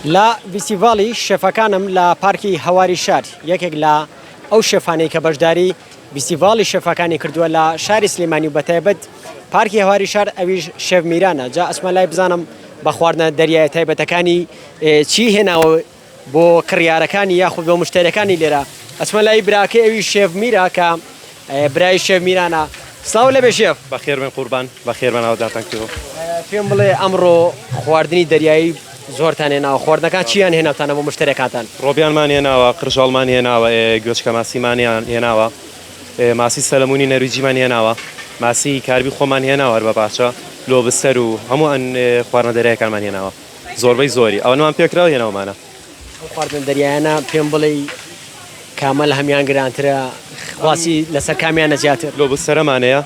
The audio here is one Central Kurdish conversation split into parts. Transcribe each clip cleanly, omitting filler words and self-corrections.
لە ڤیستیڤاڵی شێفەکانم لە پارکی هەواری شار یەکێک لە ئەو شێفانەی کە بەشداری ڤیستیڤاڵی شێفەکانی کردووە لە شاری سلێمانی و بەتایبەت پارکی هەواری شار ئەویش شێف میرانە جا ئەچمە لای بزانم بە خواردنە دەریایە تایبەتەکانی چی هێناوە بۆ کڕیارەکانی یاخود بۆ مشتەرەکانی لێرە ئەچمە لای براکەی ئەوی شێف میرا کە برای شێف میرانە سڵاو لەبێ شێف. بەخێر بێن قوربان بەخێر بێن ئاوەداتان کردەوە. پێم بڵێ ئەمڕۆ خواردنی دەریایی زۆرتان هێناوە خواردنەکان چیان هێناوتانە بۆ مشتەرەکانتان؟ ڕۆبیانمان هێناوە قرژاڵمان هێناوە گوێچکە ماسیمان هێناوە ماسی سەلەمونی نەرویجیمان هێناوە ماسی کاربی خۆمان هێناوە هەر بە پارچە لۆبستەر و هەموو ئەن خواردنە دەریایەکانمان هێناوە زۆربەی زۆری ئەوانەمان پێکراوە هێناومانە. ئەو خواردنە دەریایانە پێم بڵێی کامە لە هەموان گرانترە خواسی لەسەر کامیانە زیاتر؟ لۆبستەرەمان هەیە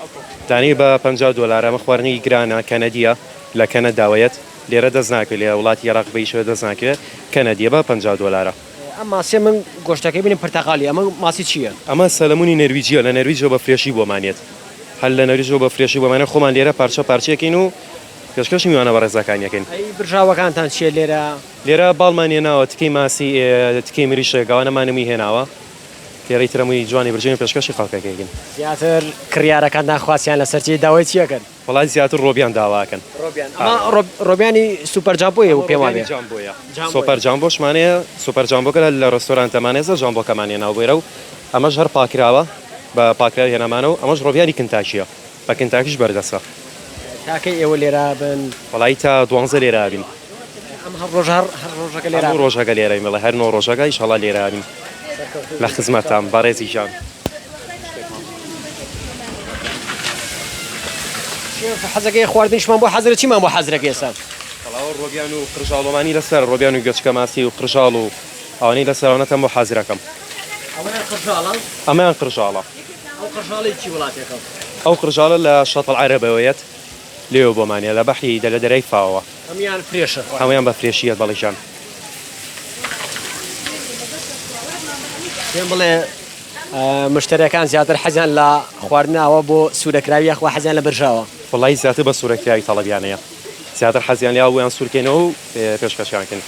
دانەی بە 50 دۆلارە ئەمە خواردنێکی گرانە کەنەدییە لە کەنەداوە یەت لێرە دەست ناکەوێت لە وڵاتی عێراق بە هیچ شێوەیەک دەست ناکەوێت کەنەدییە بە 50 دۆلارە. ئەم ماسیە من گۆشتەکەی بینیم پرتەقاڵیە ئەمە ماسی چییە؟ ئەمە سەلەمونی نەرویجیە لە نەرویجەوە بە fresh ی بۆمان یەت هەر لە نەرویجەوە بە fresh ی بۆمان یەت خۆمان لێرە پارچە پارچەیەکەین و پێشکەشی میوانە بەڕێزەکانی ئەکەین. ئەی برژاوەکانتان چیە لێرە؟ لێرە باڵمان هێناوە تکەی ماسی تکەی مریشک ئەوانەمان هەمووی هێناوە لێرە ئیتر هەمووی جوانی برژێن پێشکەشی خەڵکەکە ئەکەین. زیاتر کڕیارەکانتان خواستیان لەسەر چیە داوای چی ئەکەن؟ وەڵای زیاتر ڕۆبیان داوا ئەکەن. ڕۆبیان ئەمە ڕۆبیانی super jumbo یە پێم وابێ. jumbo یە super jumbo شمان هەیە super jumbo کە لە ڕێستۆرانتەمان هەیە jumbo کەمان هێناوە بۆ ئێرە و ئەمەش هەر پاکراوە بە پاکراوی هێنامانە و ئەمەش ڕۆبیانی کنتاکیە. بە کنتاکیش بەردەستە. تا کەی ئێوە لێرە بن؟ وەڵایی تا دوانزە لێرە ئەبین. ئەم هەر ڕۆژ هەر هەر ڕۆژەکە لێرە هەموو ڕۆژەکە لێرەین بەڵێ هەر نۆ ڕۆژەکە ئیشەڵا لێرە ئەبین لە خزمەتان بەڕێزی گیان. شێف حەزەکەی خواردنیشمان بۆ حەزرە چیمان بۆ حەزرەکەی ئێستا؟ وەڵا ئەوە ڕۆبیان و قرژاڵۆمانی لەسەر ڕۆبیان و گوێچکە ماسی و قرژاڵ و ئەوانەی لەسەر ئەوانەتان بۆ حازرەکەم. ئەوەیان قرژاڵە؟ ئەمەیان قرژاڵە. ئەو قڕژاڵەی چی وڵاتێکە؟ ئەو قڕژاڵە لە شەتڵ عەرەبەوە یەت لێوە بۆمان یە لە بەحری دە لە دەرای فاوەوە. هەموویان fresh ە. هەموویان بە fresh ی یەت بەڵی گیان. پێم بڵێ مشتەریەکان زیاتر حەزیان لە خواردنە ئەوە بۆ سوورەکراوی یاخوا حەزیان لە برژاوە؟ وەڵایی زیاتر بە سوورەکراوی تەڵەبیان هەیە زیاتر حەزیان لێیە بۆیان سوورکەینەوە و پێشکەشیان کەین.